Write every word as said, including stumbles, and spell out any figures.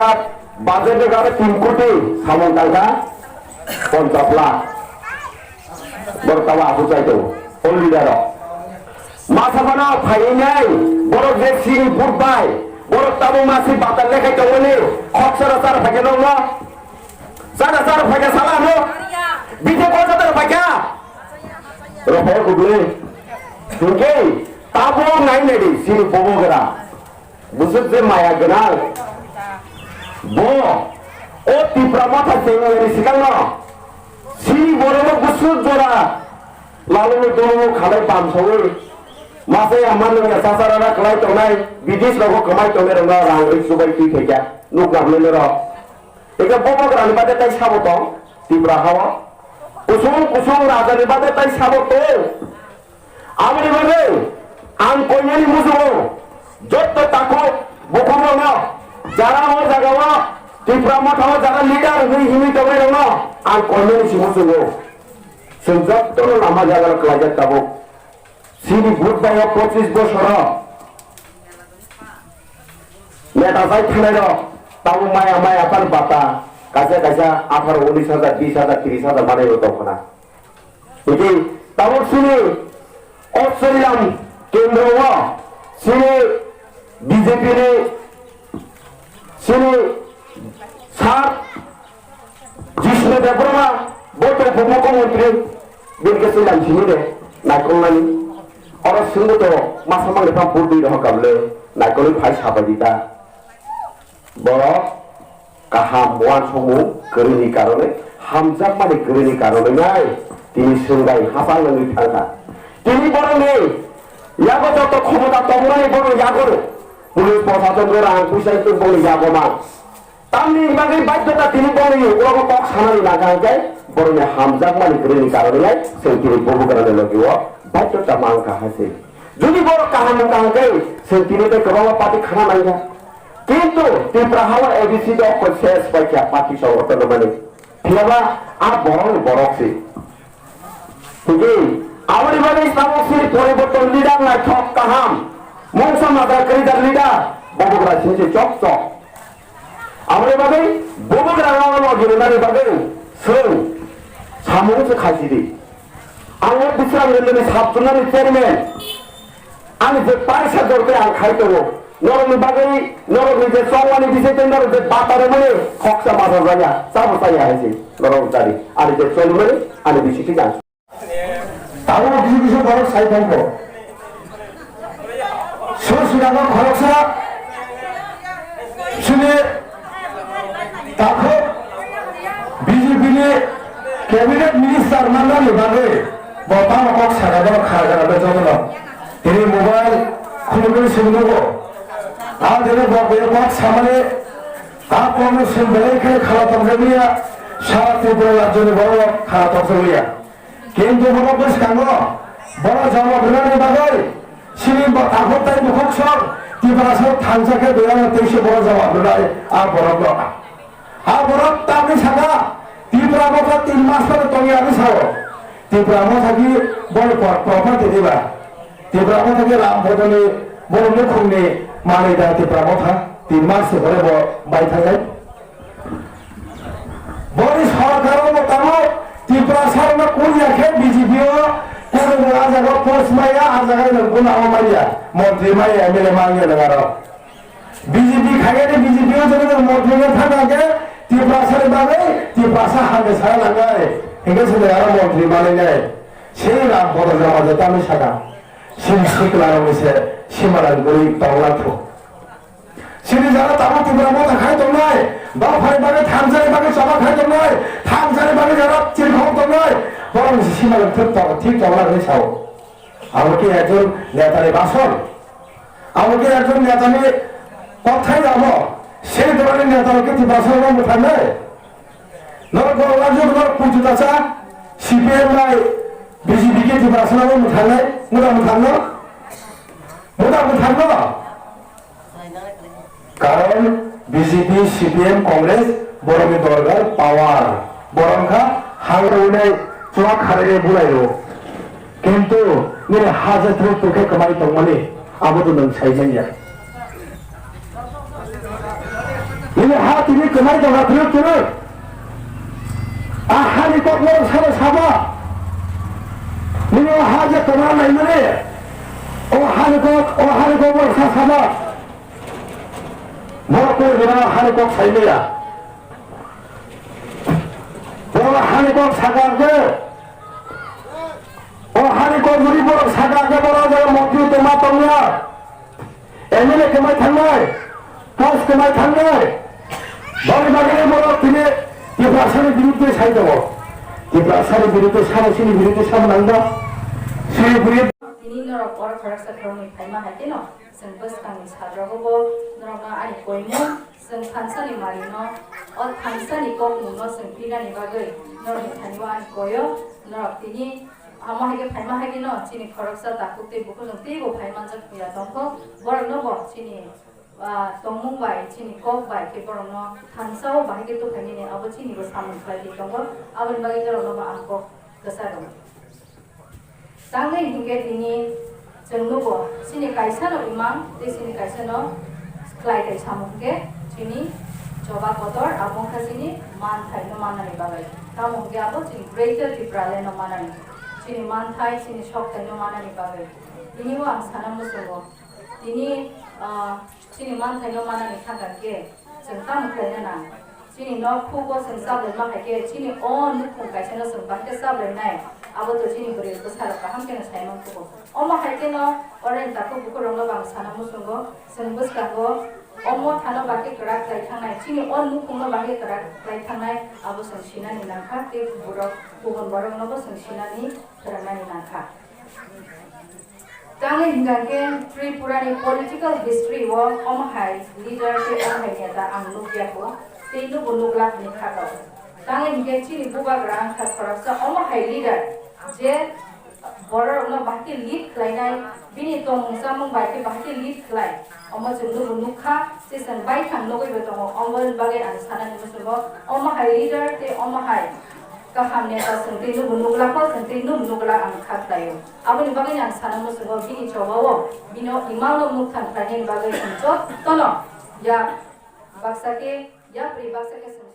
Budget ni gana tin koti samung tangkha ponchas lakh. Borok tabo aphuru chai tongo, all leader rok. Masa phano phaiwi nai, borok je sini vote bai, borok tabo masi batal lekhai tongmani, khok sara sara phaikhe nokno, sara sara phaikhe sala no, bide ko sara phaikha. Rok phai kubli, hingke tabo nai nai di, sini bobo gra. Bwswk je maya gwnang. Bo o Tipra Motha chengmani swkangno sini borokno bwswk jora lalwi dunu khalai bamsawi masa ya manung ya sasarara kwlai tongnai, bidesh rogo kwmai tongnai rokno rang rwi chubai twi phaikha nuk namnai norok. Eka bobo grani bade tai sabo tong Tipra hao. Kusung kusung rajani bade tai sabo tong. Aboni bagwi ang koinani musugo jotto takhuk bukhuk rokno jara o jaga o Tipra Motha o jara leader hwnwi himwi tongnai rokno ang koinani si musugo. Chwng jottono lama jaga o kwlaijak tabuk. Sini vote bai o pochis bosor o neta jai thanai rok tabuk maya maya pan bata kaisa kaisa atharo unis hajar, bis hajar, tris hajar manwi rok tong khna. Hingke tabuk sini Australian kendro o sini B J P ni sini sir Jishnu Debbarma bo tongphuru mukhyamantri bini khe swilam simi de naikolnani. Oro swngbo to masa mangni pha burdui rohor kable naikolwi phai sabai di ta. Borok kaham uansukmung kwrwini karone, hamjakmani kwrwini karone nai tini swngbai hachal wngwi thangkha. Tini borokni yago joto khomota tongnai borokni yago police proshasonno rang puisa tuboni yago man. Tamni bagwi baidhota tini borokni ukologo kok sanani nangkha hwnkhe borokni hamjakmani kwrwini karone nai chwng tini bubagrani logio baidhota mankha hai se. Jodi borok kaham wngkha hwnkhe chwng tini tei kwbangma party khana nangya. Kintu Tripura hao A D C de okho ses paikha party songothon rwmani. Phiyaba a borokni borok se. Hwnkhe aboni bagwi tabuk sini poriborton leader naithok kaham. Mungsa majra kwrwidar leader bobogra sini se chok chok. Aboni bagwi bobogra no logi rwnani bagwi chwng samung se khaisidi. Ang o Bisram Randani sab chumnani chairman, ani je paisa jorte ang khai tongo. Norokni bagwi, norokni je chongmani bisingtwi norok je bata rwmani khoksa bata jaya, chabo chaya hai se norok jari. Ani je chongmani, ani bisingtwi jang. Tabuk kisa kisa borok sai tongo. Soswrangno khoroksa chini takhuk B J P ni cabinet minister manani bagwi bo tamo kok sakha, bono khara khara bai jotono. Tini mobile khulugwi simi nugo. A tini bo be kok samani a kokno simi belai khe khala tongjakliya, sara Tripura rajyoni borok khala tongjakliya. Kintu bono bwskango bono jawab rwnani bagwi sini bo takhuk tai bukhuk sok Tiprasa thansa khe doyana teisa bono jawab rwnai a borokno. A borok tamni saka Tipra Motha tin mas phano tongya hinwi sao. Tipra Motha ki boni por-, property diba? Tipra Motha ki Ram Bhodo ni boni nukhung ni manwi da Tipra Motha tin mas se pore bo bai thangnai. Boni sorkar o bo tamo Tiprasa rok no kunya khe B J P o kuno bo a jaga post maya, a jaga no guna o maya, montri maya, M L A maya nang aro. B J P khaiyani B J P o joto montri no thangkha khe Tiprasa ni bagwi Tiprasa hamya sana nangnai. Hinkhe se aro montri manwi nai. Sei Ram Bhodo jama je tamni saka. Sini sikla rok ni se simalang guri tongla thu. Sini jara tabuk Tipra Motha khai tongnai, dophani bagwi thansa ni bagwi choba khai tongnai, thansa ni bagwi jara chirikhok tongnai, borok ni se simalang thik tong-, thik tongla hinwi sao. Abo khe ekjon netani bason. Abo khe ekjon netani kothai abo. Sei dhoroni neta rok khe Tiprasa rok mwthangnai. Norok borok rajyo norok puitu tasa, C P M bai B J P khe Tiprasa rok mwthangnai, mura mwthangno? Mura mwthangno? Karon B J P, C P M, Congress borokni dorkar power. Borok wngkha hangrwnai chuak kharwi bulai rw. Kintu nini ha jathwk tokhe kwmai tongmani, abo to nwng sai manya. Ha tini kwmai tongo phirok phirok. A hani kok borok sabo sabo. Nini o ha je kwmar naimani. O hani kok, o hani kok borok sa sabo. Borok koi gana hani kok saimaya. Borok hani kok saka ke. O hani kok jodi borok saka ke borok jaga montri tongma tongya. M L A kwmai thangnai, post kwmai thangnai, boni bagwi borok tini Tiprasani birudde sai tongo. Tiprasani birudde sabo, chini birudde sabo nangba. Chini birudde. Tini norok oro khoroksa khoroknwi phaima hai kheno, chwng bwskangni salrogo bo norokno ani koimung, chwng thansani malino, o thansani kokmungno chwng pinani bagwi norokni thani-o ani koyo, norok tini Amo hai khe phaima hai khe no chini khoroksa takhuk tei bukhuk no teibo phai manjak ya tongkho. Borok no bo chini, ah, tongmung bai, chini kok bai khe borok no thansa o bahai khe tubuphaimani abo chini bo samung khlai di tongo. Aboni bagwi norok no bo ang kok kwcharo. Tangwi hinkhe tini chwng nugo chini kaisa no imang tei chini kaisa no khlai thai samung khe chini choba kotor abo wngkha chini manthai no mannani bagwi. Tamo hinkhe abo chini Greater Tipraland no mannani. Chini manthai, chini sokthai no manani bagwi. Tini o ang sana muchungo. Tini, ah, chini manthai no manani thangkha khe, chwng tamo khlaina nang? Chini nok khugo chwng chablai ma hai khe, chini o nukhung kaisa no chwng bahai khe chablainai. Abo to chini bwrwi bwsa rok kaham khe no sai man thugo. Omo hai khe no oro ni takhuk bukhuk rok no bo ang sana muchungo. Chwng bwskango omo thano bahai khe kwrak khlai thangnai. Chini o nukhung no bahai khe kwrak khlai thangnai. Abo chwng sinani nangkha tei borok kubun borok no bo chwng sinani. Phwrwngnani nangkha. Tamni hwnkha khe Tripura ni political history o omo hai leader tei omo hai neta ang nukya kho, tei nubo nuklak hinwi kha tongo. Tamni hwnkhe chini bubagra wngkha khoroksa omo hai leader, je bororokno bahai khe lead khlainai, bini tongmung chamung bai khe bahai khe lead khlai. Omo chwng nubo nukha, tei chwng baithang nugwi bo tongo. Omoni bagwi ang sanani muchungo, omo hai leader tei omo hai kaham neta chwng tei nubo nuglak o, chwng tei nubo nuglak ang kha khlaio. Aboni bagwi ang sana muchungo, bini choba o bini o imang no mukthang khlainani bagwi chwng jotono yak baksa khe, yapri baksa khe chwng